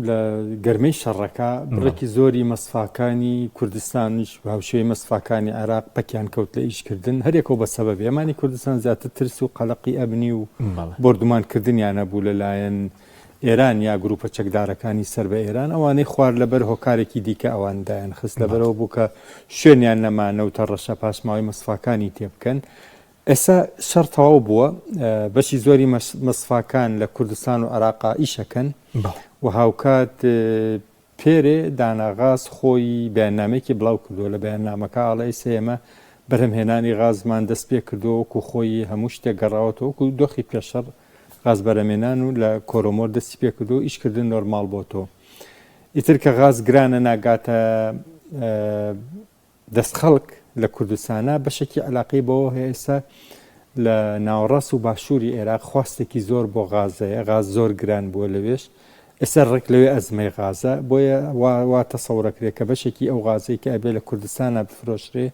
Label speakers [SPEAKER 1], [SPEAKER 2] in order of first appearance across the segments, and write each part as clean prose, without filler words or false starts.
[SPEAKER 1] لە گەرمەی شەڕەکە بڕێکی زۆری مەسفاکانی کوردستانیش هاوشێوەی مەسفاکانی عێراق پەکیان کەوت لە ئیشکردن، هەریەکەو بە سەبەبێ. ئەمانی کوردستان زیاتر ترس و قەلەقی ئەمنی و بۆردومانکردنیان هەبوو لەلایەن ئێران یا گروپە چەکدارەکانی سەر بە ئێران، ئەوانەی خوار لەبەر هۆکارێکی دیکە ئەوان دایان خست، لەبەرئەوە بوو کە شوێنیان نەما نەوتە ڕەشە پاشماوەی مەسفاکانی تێبکەن. ئێستا شەڕ تەواو بووە، بەشی زۆری مەسفاکان لە کوردستان و عێراقا ئیشەکەن و هاوکات پێرێ دانا غاز خۆی بەیاننامەیەکی بڵاو کردووە، لە بەیاننامەکە ئاڵێ ئێستا ئێمە بەرهەمهێنانی غازمان دەست پێ کردووە، وەکو خۆی هەموو شتێک گەڕاوەتەوە وەکو دۆخی پێش شەڕ غاز بەرهەمێنان و لە کۆرۆمۆر دەستی پێ کردووە ئیشکردن نۆرماڵ بۆتەوە. ئیتر کە غاز گرانە ناگاتە دەست خەڵک لە کوردستانا بەشێکی عەلاقەی بەوە هەیە ئێستا لە ناوەڕاست و باشووری عێراق خواستێکی زۆر بۆ غاز هەیە غاز زۆر گران بووە لەوێش ئێستا ڕێک لەوێ ئەزمەی غازە بۆیە وا وا تەسەورەکرێ کە بەشێکی ئەو غازەی کە ئەبێ لە کوردستانا بفرۆشرێ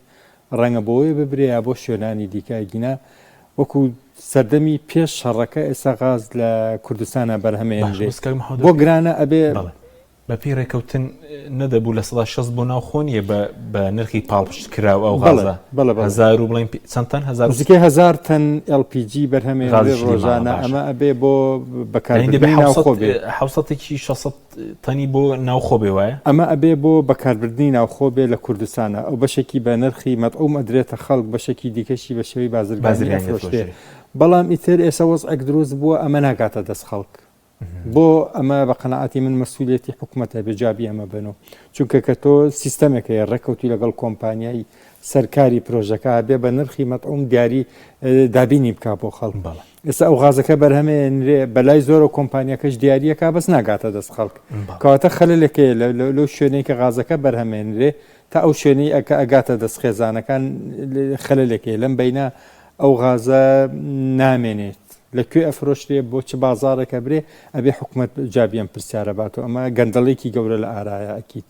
[SPEAKER 1] ڕەنگە بۆ وێ ببرێ یا بۆ شوێنانی دیکە ئەگینا وەکو سەردەمی پێش شەڕەکە ئێستا غاز لە کوردستانا بەرهەمێنرێ بۆ گرانە ئەبێ
[SPEAKER 2] بە پێی ڕێکەوتن نەدەبوو 60% بۆ ناوخۆ نییە بە بە نرخی پاڵپشت کراو ئەو غازە
[SPEAKER 1] بەڵێ بەڵێ
[SPEAKER 2] هەزار و بڵێن چەند تەن هەزار
[SPEAKER 1] نزیکەی 1000 تەن LPG بەرهەمێنرێ
[SPEAKER 2] غازی شلیماڵە
[SPEAKER 1] ڕۆژانە
[SPEAKER 2] باشە
[SPEAKER 1] ئەمە ئەبێ بۆ
[SPEAKER 2] یعنی دەبێ
[SPEAKER 1] بەکاربردنی ناوخۆ بێ
[SPEAKER 2] حوسەتێکی 600 تەنی بۆ ناوخۆ بێ وایە؟
[SPEAKER 1] ئەمە ئەبێ بۆ بەکاربردنی ناوخۆ بێ لە کوردستانا ئەو بەشێکی بە نرخی مەدعوم ئەدرێتە خەڵک بەشێکی دیکەشی بە شێوەی بازرگانی
[SPEAKER 2] بازرگانی
[SPEAKER 1] ئەفرۆشرێ
[SPEAKER 2] ئەفرۆشرێ.
[SPEAKER 1] بەڵام ئیتر ئێستا وەزعێک دروست بووە ئەمە ناگاتە دەست خەڵک بۆ ئەمە بە قەناعەتی من مەسئولیەتی حکومەتە بێ جوابی ئەمە بەنەوە چونکە کە تۆ سیستەمێک هەیە ڕێککەوتوی لەگەڵ کۆمپانیای سەرکاری پرۆژەکە بێ بە نرخی مەتعوم دیاری دابینی بک بۆ خەڵک
[SPEAKER 2] بەڵێ.
[SPEAKER 1] ئێستا ئەو غازەکە بەرهەمێنرێ بەلای زۆرە کۆمپانیەکەش دیاریەکە بەس ناگاتە دەست خەڵک
[SPEAKER 2] بەڵێ.
[SPEAKER 1] کەواتە خەلەلێک هەیە لەو شوێنەی کە غازەکە بەرهەمێنرێ تا ئەو شوێنەی ئەکە ئەگاتە دەست خێزانەکان خەلەلێک هەیە لەم بەینە ئەو غازە نامێنێت لە کوێ ئەفرۆشرێ بۆ چ بازاڕێک ئەبرێ ئەبێ حکومەت جوابی ئەم پرسیارە باتەوە ئەمە گەندەڵێکی گەورە لە ئارایە ئەکید.